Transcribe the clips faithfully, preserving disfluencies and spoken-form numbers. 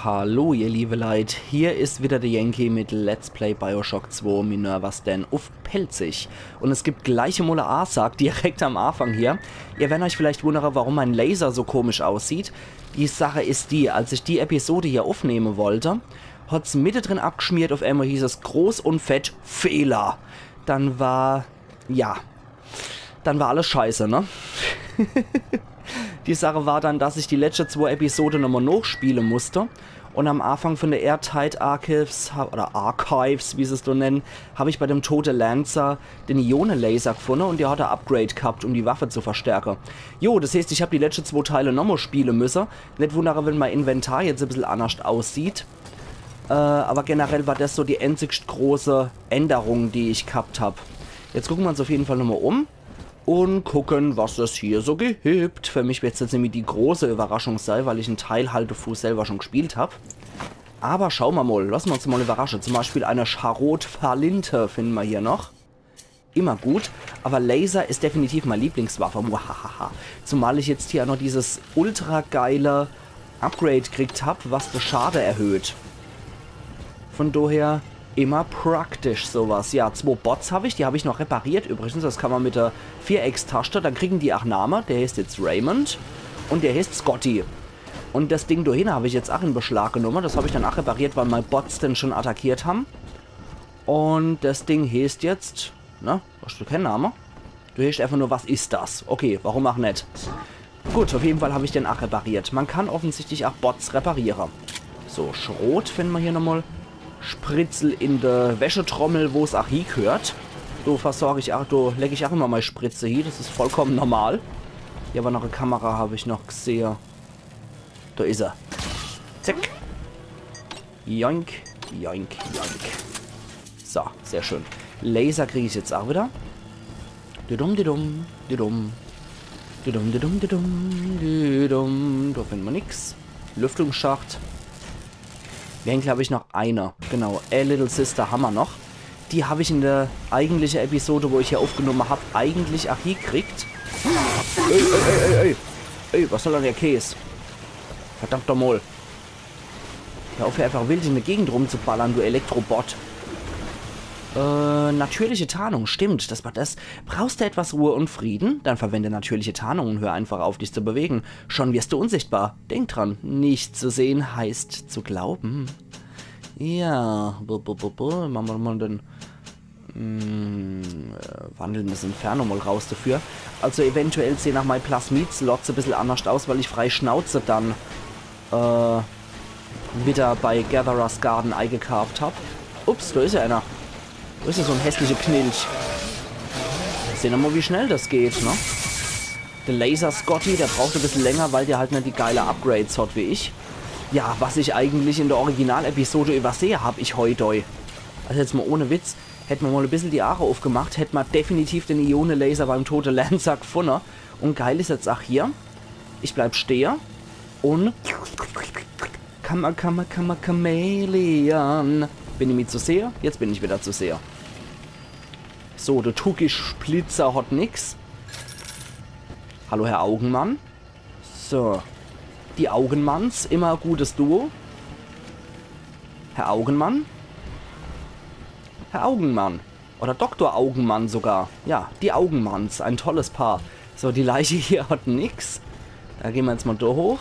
Hallo ihr liebe Leit, hier is wieder de Yankee mit Let's Play Bioshock zwei Minerva's Den uff Pälzisch. Un es gibt gleich emol e Asag direkt am Afang hier. Ihr werren eich vielleicht wunnere, warum mein Laser so komisch aussieht. Die Sach is die, als ich die Episode hier uffnehme wollt, hat's mittedrin abgschmiert, uff emol hieß es groß un fett Fehler. Dann war, ja, dann war alles scheiße, ne? Die Sach war dann, dass ich die letschte zwei Episode nochmol nochspiele musst. Un am Afang von de Airtight Archives, ha- oder Archives, wie se's do nennen, hab ich bei dem tote Lancer den Ionenlaser gfunne un der hat e Upgrade ghabt, um die Waffe zu verstärke. Jo, des heeßt, ich hab die letschte zwei Teile nochmol spiele müsse. Net wunnere, wenn mein Inventar jetzt e bissel annerscht aussieht. Äh, aber generell war des so die enzigst große Änderung, die ich ghabt hab. Jetzt gucke mer uns uff jeden Fall nochmol um un gucke, was es hier so gibt. Für mich wird's jetzt nämlich die große Überraschung sei, weil ich en Teil halt davon selber schon gspielt hab. Aber schaue mer mol, lasse mer uns mol überrasche. Zum Beispiel e Scharot-Flinte finne mer hier noch. Immer gut. Aber Laser is definitiv mei Lieblingswaffe. Muahaha. Zumal ich jetzt hier noch dieses ultra geile Upgrade kriegt hab, was de Schade erhöht. Von doher immer praktisch sowas. Ja, zwo Bots hab ich, die hab ich noch repariert übrigens. Des kann mer mit de Viereckstaste, dann kriegen die ach Name. Der heeßt jetzt Raymond un der heeßt Scotty. Un des Ding do hinne hab ich jetzt ach in Beschlag genomme. Des hab ich dann ach repariert, weil mei Bots den schon attackiert ham. Un des Ding heeßt jetzt, ne, hast du kein Name? Du heeßt einfach nur, was is das? Okay, warum ach net? Gut, uff jeden Fall hab ich den ach repariert. Mer kann offensichtlich ach Bots repariere. So, Schrot finne mer hier nochmol. Spritzel in de Wäschetrommel, wo's ach hiegehört. Do versorg ich ach, do leg ich ach immer mei Spritze hie. Des is vollkommen normal. Hier war noch e Kamera, hab ich noch gsehe. Do is er. Zack. Joink, joink, joink. So, sehr schön. Laser krieg ich jetzt ach wieder. Didum, didum, didum. Didum, didum, didum, didum. Do finne mer nix. Lüftungsschacht. Mir hän, glaub ich, noch eine. Genau, A Little Sister hammer noch. Die hab ich in der eigentliche Episode, wo ich hier aufgenomme hab, eigentlich ach hiekriegt. Ey, ey, ey, ey, ey. Ey, was soll dann der Käs? Verdammt doch mol. Hör auf, hier einfach wild in der Gegend rumzuballern, du Elektrobot. Äh, natürliche Tarnung, stimmt, das war das. Brauchst du etwas Ruhe und Frieden? Dann verwende natürliche Tarnung und hör einfach auf, dich zu bewegen. Schon wirst du unsichtbar. Denk dran, nicht zu sehen heißt zu glauben. Ja, bu, bu, bu, bu. Mache mer mol den mm, äh, Wandelndes Inferno mol raus dafür. Also eventuell sehn ach mei Plasmid-Slots e bissel annerscht aus, weil ich frei Schnauze dann äh, wieder bei Gatherer's Garden eigekaaft hab. Ups, do is ja einer. Do is ja so en hässliche Knilch. Sehn mer mol, wie schnell das geht, ne? Der Laser Scotty, der braucht e bissel länger, weil der halt net die geile Upgrades hat wie ich. Ja, was ich eigentlich in der Originalepisode übersehe hab, ich hoi doi. Also jetzt mol ohne Witz, hätt mer mol e bissel die Aache aufgemacht, hätt mer definitiv den Ionenlaser beim tote Lancer gfunne. Und geil is jetzt ach hier. Ich bleib stehe. Und Kammer, Kammer, Kammer, Chameleon. Bin ich mi zu sehe? Jetzt bin ich wieder zu sehe. So, der Tuki-Splitzer hat nix. Hallo, Herr Augenmann. So. Die Augenmanns, immer e gutes Duo. Herr Augenmann? Herr Augenmann. Oder Doktor Augenmann sogar. Ja, die Augenmanns, ein tolles Paar. So, die Leiche hier hat nix. Da gehn mer jetzt mol do hoch.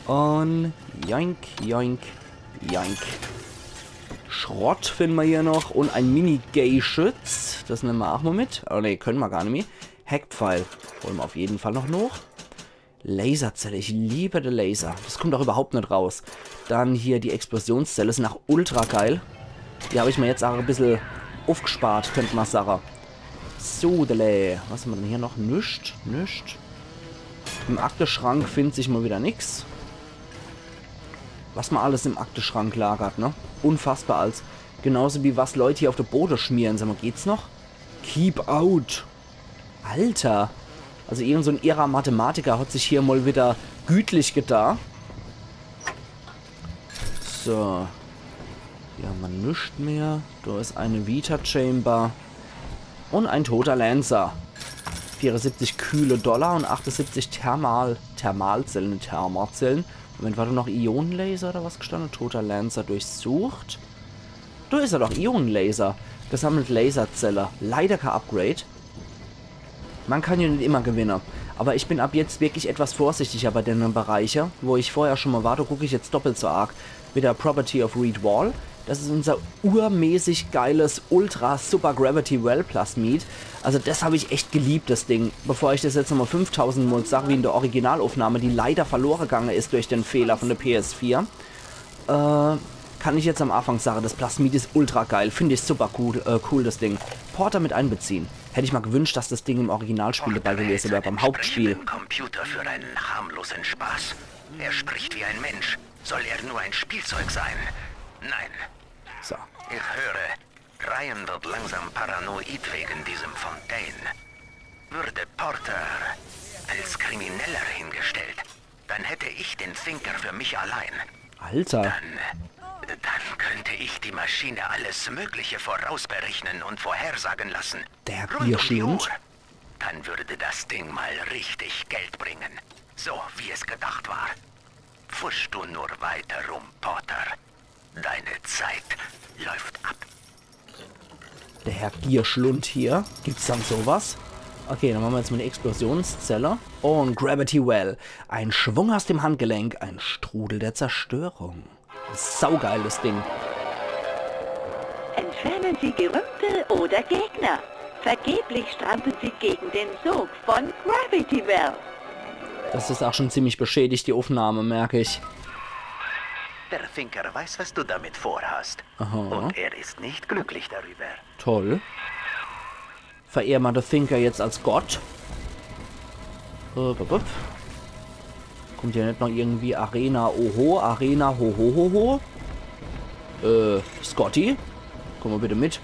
Und joink, joink, joink. Schrott finne mer hier noch und ein Mini-Gay-Schütz. Das nemme mer ach mol mit. Oh ne, könne mer gar net mehr. Hackpfeil. Hole mer auf jeden Fall noch noch. Laserzelle, ich liebe de Laser. Das kummt ach überhaupt net raus. Dann hier die Explosionszelle, sinn ach ultra geil. Die hab ich mer jetzt ach e bissel aufgespart, könnt mer sage. Sodele. Was hammer dann hier noch? Nüscht, nüscht. Im Akteschrank findt sich mol wieder nix. Was mer alles im Akteschrank lagert, ne? Unfassbar als. Genauso wie was Leute hier auf de Bode schmieren. Sag mol, geht's noch? Keep out. Alter. Also irgend so en irrer Mathematiker hat sich hier mol wieder gütlich geda. So. Hier hammer nüscht mehr. Do is eine Vita-Chamber. Und ein toter Lancer. Vierundsiebzig kühle Dollar und achtundsiebzig Thermal-, Thermalzellen, Thermazellen. Moment, war do noch Ionenlaser oder was gestanne? Toter Lancer durchsucht. Do is er doch, Ionenlaser. Gesammelt Laserzelle. Leider kein Upgrade. Man kann ja nit immer gewinne. Aber ich bin ab jetzt wirklich etwas vorsichtiger bei denne Bereiche, wo ich vorher schon mal war. Do guck ich jetzt doppelt so arg. Wieder Property of Reed Wall. Das is unser urmäßig geiles Ultra Super Gravity Well Plasmid. Also das hab ich echt geliebt, das Ding. Bevor ich das jetzt nochmal fünftausend Mal sag, wie in der Originalaufnahme, die leider verlore gange is durch den Fehler von der P S vier, äh, kann ich jetzt am Anfang sage, das Plasmid is ultra geil. Find ich super cool, äh, cool, das Ding. Porter mit einbeziehen. Hätt ich mal gewünscht, dass das Ding im Originalspiel dabei gewese wär, beim Hauptspiel. Porter spricht mit dem Computer für einen harmlosen Spaß. Er spricht wie ein Mensch. Soll er nur ein Spielzeug sein? Nein. So. Ich höre, Ryan wird langsam paranoid wegen diesem Fontaine. Würde Porter als Krimineller hingestellt, dann hätte ich den Thinker für mich allein. Alter. Dann, dann könnte ich die Maschine alles Mögliche vorausberechnen und vorhersagen lassen. Der Rund um die Bierschlund. Uhr. Dann würde das Ding mal richtig Geld bringen. So, wie es gedacht war. Pfusch du nur weiter rum, Porter. Deine Zeit läuft ab. Der Herr Gierschlund hier. Gibt's dann sowas? Okay, dann mache mer jetzt mal die Explosionszelle. Und Gravity Well. Ein Schwung aus dem Handgelenk, ein Strudel der Zerstörung. Saugeiles Ding. Entfernen Sie Gerümpel oder Gegner. Vergeblich strampeln Sie gegen den Sog von Gravity Well. Das is auch schon ziemlich beschädigt, die Aufnahme, merk ich. Der Thinker weiß, was du damit vorhast. Aha. Und er ist nicht glücklich darüber. Toll. Verehr mal den Thinker jetzt als Gott. Upp, upp, upp. Kommt ja net noch irgendwie Arena, oho, Arena, ho, ho, ho, ho. Äh, Scotty? Komm mal bitte mit.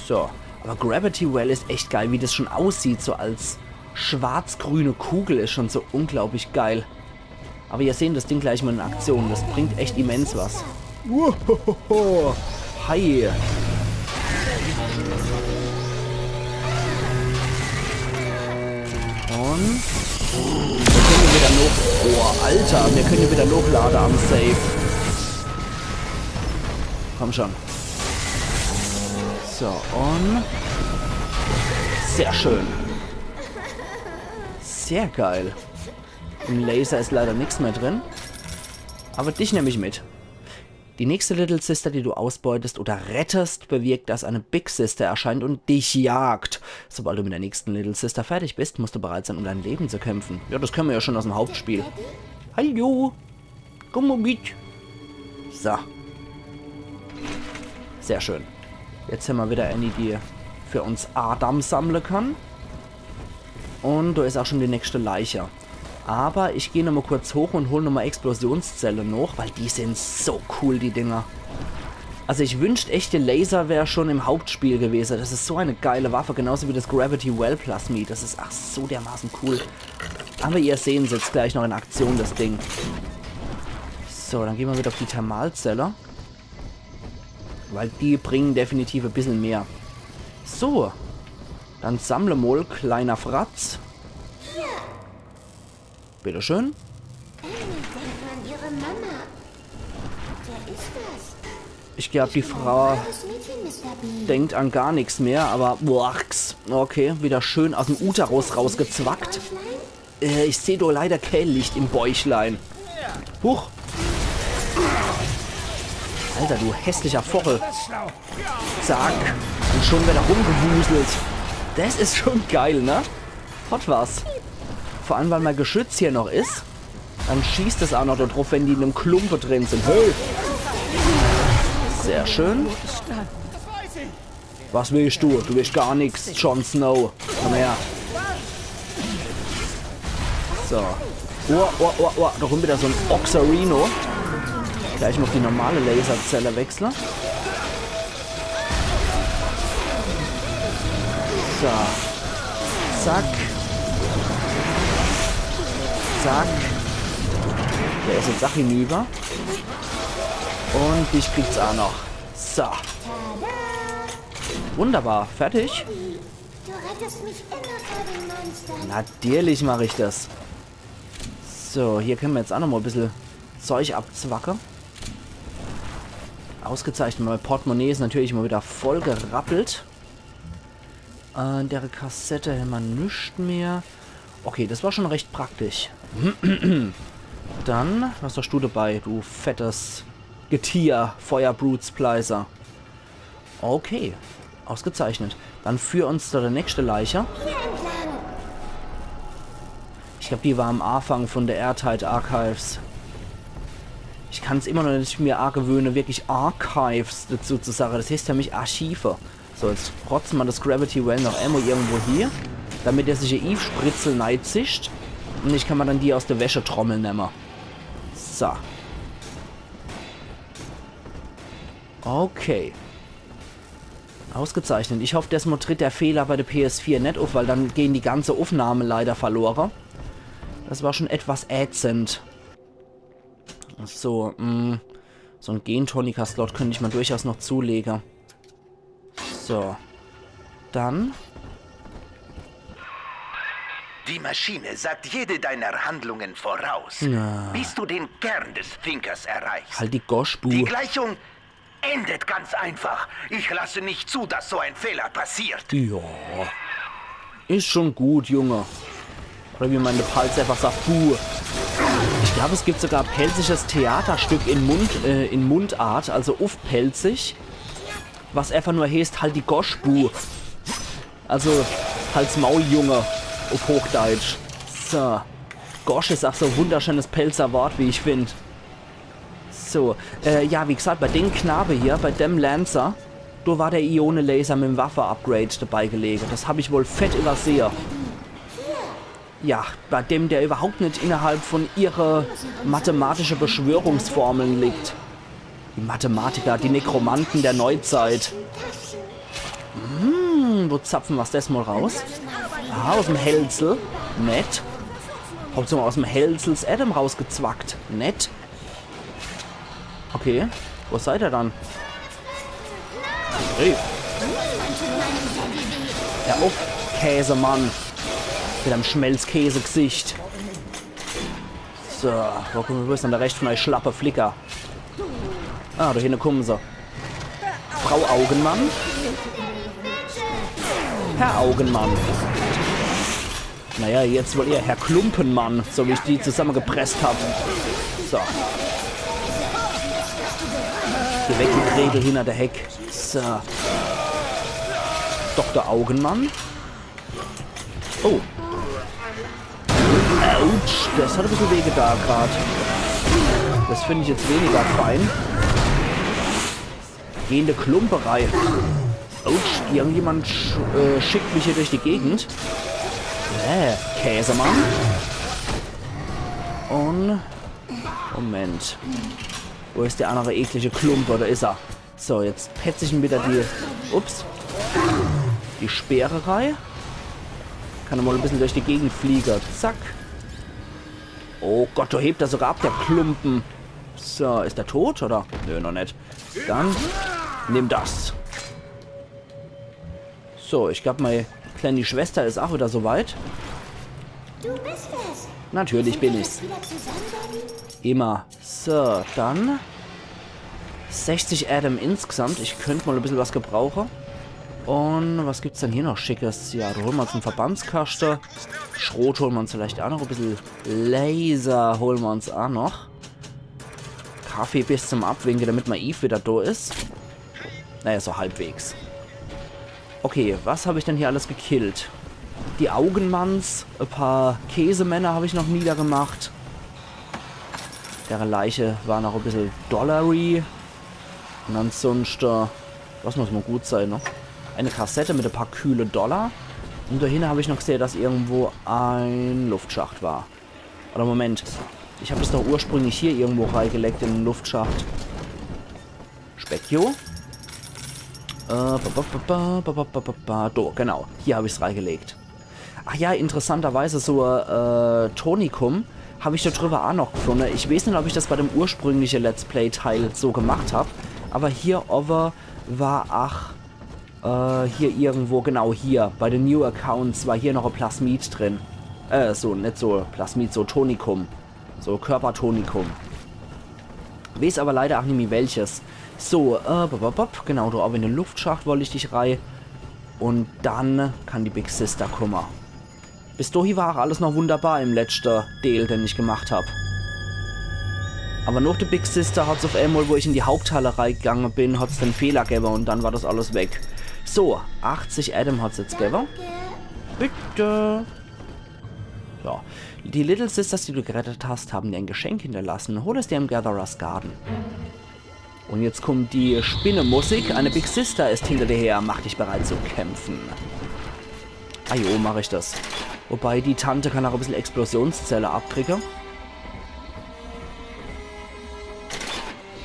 So. Aber Gravity Well is echt geil, wie das schon aussieht, so als schwarz-grüne Kugel is schon so unglaublich geil. Aber ihr sehen das Ding gleich mal in Aktion, das bringt echt immens was. Uhohoho. Hi. Und wir können wieder noch. Oh, Alter, wir können wieder nochlade am Safe. Komm schon. So, und. Sehr schön. Sehr geil. Im Laser is leider nix mehr drin. Aber dich nemm ich mit. Die nächste Little Sister, die du ausbeutest oder rettest, bewirkt, dass eine Big Sister erscheint und dich jagt. Sobald du mit der nächsten Little Sister fertig bist, musst du bereit sein, um dein Leben zu kämpfen. Ja, das kennen wir ja schon aus dem Hauptspiel. Hallo. Komm mal mit. So. Sehr schön. Jetzt hämmer wieder eine, die für uns Adam sammle kann. Und da is auch schon die nächste Leiche. Aber ich geh nochmal kurz hoch und hol nochmal Explosionszelle noch, weil die sind so cool, die Dinger. Also ich wünscht echt, der Laser wär schon im Hauptspiel gewesen. Das is so eine geile Waffe, genauso wie das Gravity Well Plasmid. Das is ach so dermaßen cool. Aber ihr sehen's jetzt gleich noch in Aktion, das Ding. So, dann gehen wir wieder auf die Thermalzelle. Weil die bringen definitiv ein bisschen mehr. So. Dann sammle mal, kleiner Fratz. Bitteschön. Denk an ihre Mama. Wer ist das? Ich glaub, die Frau Das Mädchen, Mister B. denkt an gar nichts mehr, aber boah, okay, wieder schön aus dem Uterus rausgezwackt. Äh, ich seh doch leider kein Licht im Bäuchlein. Huch. Alter, du hässlicher Vochel. Zack. Und schon wieder rumgewuselt. Das is schon geil, ne? Hat was. Vor allem, weil mein Geschütz hier noch is. Dann schießt es auch noch da drauf, wenn die in einem Klumpe drin sind. Hey! Sehr schön. Was willst du? Du willst gar nichts, Jon Snow. Komm her. So. Oh, oh, oh, oh, da kommt wieder so ein Oxarino. Gleich mal auf die normale Laserzelle wechseln. So. Zack. Zack. Der is jetzt auch hinüber. Und dich kriegt's auch noch. So. Wunderbar. Fertig. Du rettest mich immer vor den Monstern. Natürlich mach ich das. So, hier kenne mer jetzt ach nochmol e bissel Zeug abzwacke. Ausgezeichnet, mei Portemonnaie is natürlich mol wieder voll gerappelt. Äh, in dere Kassette hämmer nix mehr. Okay, des war schun recht praktisch. Dann, was hoscht du dabei, du fettes Getier, Feuer-Brute-Splicer? Okay, ausgezeichnet. Dann führ uns zu de nächschte Leiche. Ich glaab, die war am Anfang vun de Airtight Archives. Ich kann's immer noch net mir agewöhne, wirklich Archives dazu zu sage. Des heeßt für mich Archive. So, jetzt rotze mer des Gravity Well noch emol irgendwo hie, damit er sich e Eve-Spritzel neizischt. Un ich kann mer dann die aus de Wäschetrommel nemme. So. Okay. Ausgezeichnet. Ich hoff, desmol tritt de Fehler bei de P S vier net uff, weil dann gehn die ganze Uffnahme leider verlore. Des war schun etwas ätzend. So, mm, so en Gen-Tonic-Slot könnt ich mer durchaus noch zulege. So. Dann. Die Maschine sagt jede deiner Handlungen voraus, Na. Bis du den Kern des Thinkers erreichst. Halt die Gosch, Bu. Die Gleichung endet ganz einfach. Ich lasse nicht zu, dass so ein Fehler passiert. Ja. Is schun gut, Junge. Oder wie mer in de Palz äfach sagt, Bu. Ich glaab, es gibt sogar e pälzisches Theaterstück in Mund, äh, in Mundart, also uff Pälzisch, was äfach nur heeßt, halt die Gosch, Bu. Also, halt's Maul, Junge, uff Hochdeitsch. So. Gosch is ach so e wunderscheenes Pälzer Wort, wie ich find. So, äh, ja, wie gesagt, bei dem Knabe hier, bei dem Lancer, do war de Ione-Laser mit'm Waffe-Upgrade dabei gelege. Des hab ich wohl fett iwwersehe. Ja, bei dem, der iwwerhaupt net innerhalb vun ihre mathematische Beschwörungsformeln liegt. Die Mathematiker, die Nekromanten der Neuzeit. Hm, wo zapfe mer's desmol raus? Ah, aus'm Hälsel. Nett. Hauptsache aus'm Hälsel is Adam rausgezwackt. Nett. Okay, wo seid ihr dann? Hey. Hör uff, Käsemann. Mit deim Schmelzkäsegesicht. So, wo kummen, wo is dann de Rescht vun eich schlappe Flicker? Ah, do hinne kummen se. Frau Augenmann? Herr Augenmann. Naja, jetzt wohl eher Herr Klumpenmann, so wie ich die zusammegepresst hab. So. Geh weg, du Gretel hinner de Heck. So. Doktor Augenmann. Oh. Autsch, des hat e bissel weh getan grad. Des find ich jetzt weniger fein. Geh in de Klumpe rei. Autsch, irgendjemand sch äh, schickt mich hier durch die Gegend. Äh, Käsemann. Un Moment. Wo is der annere eklige Klumpe? Do is er. So, jetzt petz ich em wieder die, ups, die Speere rei. Kann er mol e bissel durch die Gegend fliege. Zack. Oh Gott, do hebt er sogar ab, der Klumpen. So, is er tot, oder? Nö, noch net. Dann nimm des. So, ich glaab, mei kleeni Schwester is ach wieder so weit. Du bist es. Natürlich bin ich's. Wieder zusammen, Daddy? Immer. So, dann. Sechzig Adam insgesamt. Ich könnt mol e bissel was gebrauche. Un was gibt's dann hier noch Schickes? Ja, do hole mer uns en Verbandskaschte. Schrot hole mer uns vielleicht ach noch. E bissel Laser hole mer uns ach noch. Kaffee bis zum Abwinke, damit mei Eve wieder do is. Naja, so halbwegs. Okay, was hab ich denn hier alles gekillt? Die Augenmanns, e paar Käsemänner hab ich noch niedergemacht. Dere Leiche war noch e bissel dollary. Un ansunschte, was muss mol gut sei, ne? Eine Kassette mit e paar kühle Dollar. Un do hinne hab ich noch gesehe, dass irgendwo en Luftschacht war. Oder Moment. Ich hab des doch ursprünglich hier irgendwo reigelegt in de Luftschacht. Specchio. Äh, ba, ba, ba. Do, genau. Hier hab ich's reigelegt. Ach ja, interessanterweise so, äh, Tonikum hab ich do driwwer ach noch gefunne. Ich weeß net, ob ich des bei dem ursprüngliche Let's Play Teil so gemacht hab, awwer hier owwe war, ach, äh, hier irgendwo, genau hier, bei de New Accounts war hier noch e Plasmid drin. Äh, so, net so Plasmid, so Tonikum. So, Körpertonikum. Weeß awwer leider ach nimmi welches. So, äh, bop, bop, bop. Genau, do owwe in de Luftschacht wollt ich dich rei. Un dann kann die Big Sister kumme. Bis dohi war ach alles noch wunderbar im letschte Deel, den ich gemacht hab. Awwer noch de Big Sister hat's uff emol, wo ich in die Haupthalle reigange bin, hat's den Fehler gewwe un dann war das alles weg. So, achtzig Adam hat's jetzt gewwe. Bitte. So. Die Little Sisters, die du gerettet hast, haben dir ein Geschenk hinterlassen. Hol es dir im Gatherer's Garden. Un jetzt kummt die Spinnemusik. Eine Big Sister ist hinter dir her. Mach dich bereit zu kämpfen. Ah jo, mach ich das. Wobei, die Tante kann ach e bissel Explosionszelle abkriege.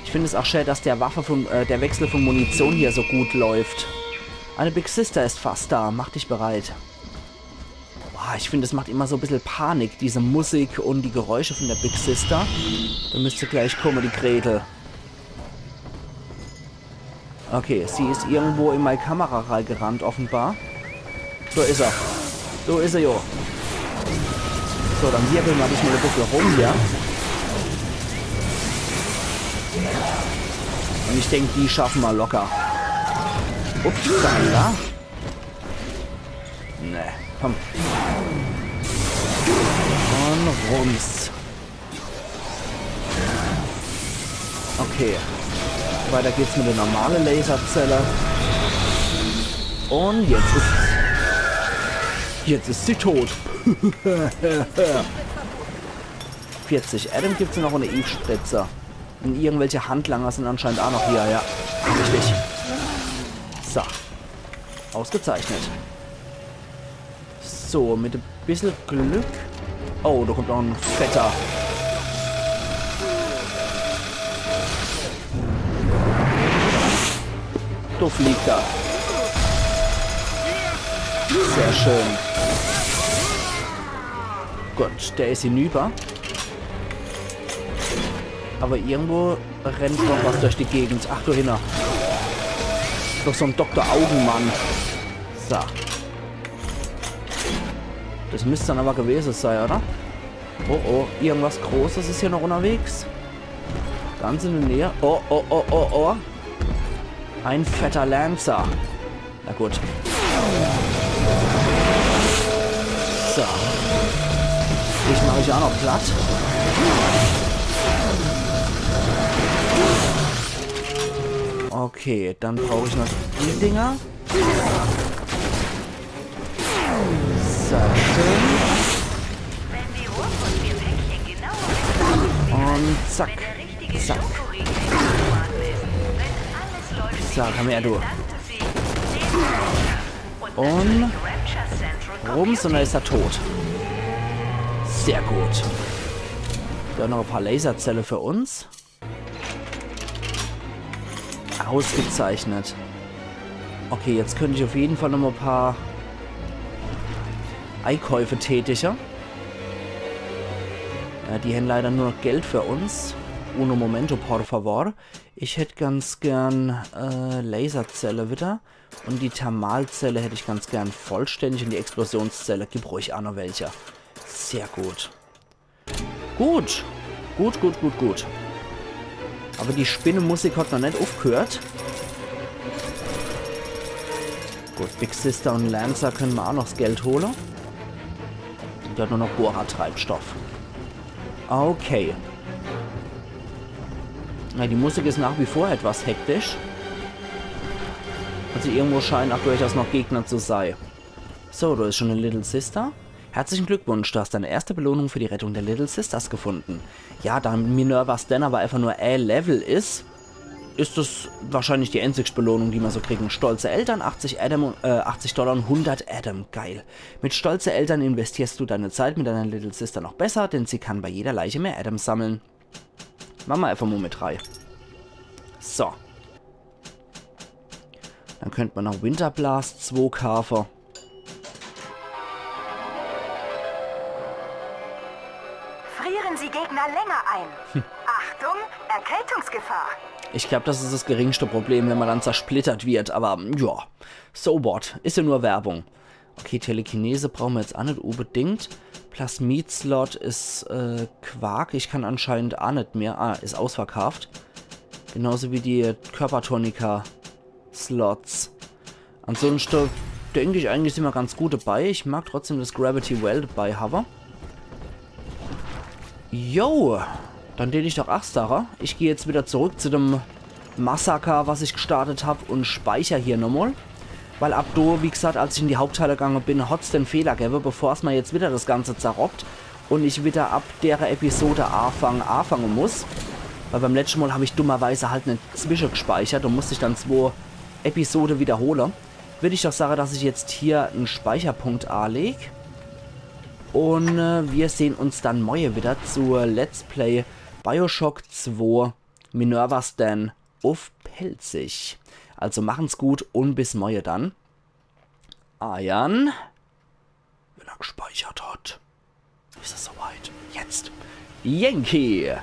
Ich find es ach schää, dass der Waffe von, äh, der Wechsel von Munition hier so gut läuft. Eine Big Sister ist fast da. Mach dich bereit. Boah, ich find, es macht immer so e bissel Panik, diese Musik un die Geräusche von der Big Sister. Do müsst se gleich kumme, die Gretel. Okay, sie is irgendwo in mei Kamera reigerannt, offenbar. Do is er. Do is er, jo. So, dann wirbeln mer dich mol e bissel rum hier. Un ich denk, die schaffe mer locker. Upsala. Ne, komm. Un rums. Okay. Weiter geht's mit der normale Laserzelle. Un jetzt is, jetzt is sie tot. Vierzig Adam gibt's noch un e Eve-Spritze. Un irgendwelche Handlanger sin anscheinend ach noch hier, ja. Richtig. So. Ausgezeichnet. So, mit e bissel Glück. Oh, do kummt noch en Fetter. Do fliegt er. Sehr schön. Gut, der is hinüber. Awwer irgendwo rennt noch was durch die Gegend. Ach du Hinner. Doch so en Doktor Augenmann. So. Das müsst dann awwer gewese sei, oder? Oh oh, irgendwas Großes is hier noch unterwegs. Ganz in der Nähe. Oh, oh, oh, oh, oh. Ein fetter Lancer. Na gut. So. Dich mach ich ach noch platt. Okay, dann brauch ich noch die Dinger. So, schön. Un zack. Zack. So, komm her, du. Un rums un dann is er tot. Sehr gut. Dann noch e paar Laserzelle für uns. Ausgezeichnet. Okay, jetzt könnt ich uff jeden Fall noch mol e paar Eikäufe tätige. Ja, die hän leider nur noch Geld für uns. Uno momento, por favor. Ich hätt ganz gern, äh, Laserzelle wieder. Un die Thermalzelle hätt ich ganz gern vollständig un die Explosionszelle. Gib ruhig ach noch welche. Sehr gut. Gut. Gut, gut, gut, gut. Awwer die Spinnemusik hat noch net uffgehört. Gut, Big Sister un Lancer könne mer ach noch s Geld hole. Un dann nur noch Bohrertreibstoff. Okay. Na, die Musik is nach wie vor etwas hektisch. Also irgendwo scheinen ach durchaus noch Gegner zu sei. So, do is schon e Little Sister. Herzlichen Glückwunsch, du hast deine erste Belohnung für die Rettung der Little Sisters gefunden. Ja, da Minerva's Den awwer einfach nur e Level is, is das wahrscheinlich die einzigste Belohnung, die mer so kriegen. Stolze Eltern, achtzig Adam, äh, achtzig Dollar un hundert Adam. Geil. Mit stolze Eltern investierst du deine Zeit mit deiner Little Sister noch besser, denn sie kann bei jeder Leiche mehr Adam sammeln. Mache mer einfach mol mit rei. So. Dann könnt mer noch Winterblast zwo kaafe. Frieren Sie Gegner länger ein. Achtung, Erkältungsgefahr. Ich glaub, das is das geringste Problem, wenn mer dann zersplittert wird, awwer ja. So what? Is ja nur Werbung. Okay, Telekinese brauche mer jetzt aa net unbedingt. Plasmid-Slot is, äh, Quark. Ich kann anscheinend aa net mehr. Ah, is ausverkaaft. Genauso wie die Körpertonika-Slots. Ansunschte denk ich eigentlich, sin mer ganz gut dabei. Ich mag trotzdem das Gravity Well dabei hawwe. Jo, dann tät ich doch aa sage, ich geh jetzt wieder zurück zu dem Massaker, was ich gestartet hab, und speicher hier nochmal. Weil ab do, wie gesagt, als ich in die Haupthalle gegange bin, hat's den Fehler gewwe, bevor's mer jetzt wieder das Ganze zerroppt und ich wieder ab dere Episode aafange, aafange muss. Weil beim letschte Mal hab ich dummerweise halt net zwischegespeichert und musst ich dann zwo Episode wiederhole. Würd ich doch sage, dass ich jetzt hier en Speicherpunkt aaleg. Und äh, wir sehn uns dann morje wieder zu Let's Play Bioshock zwei Minerva's Den uff Pälzisch. Also machen's gut und bis morje dann. Ajan. Wenn er gespeichert hat, is es soweit. Jetzt. Yankee.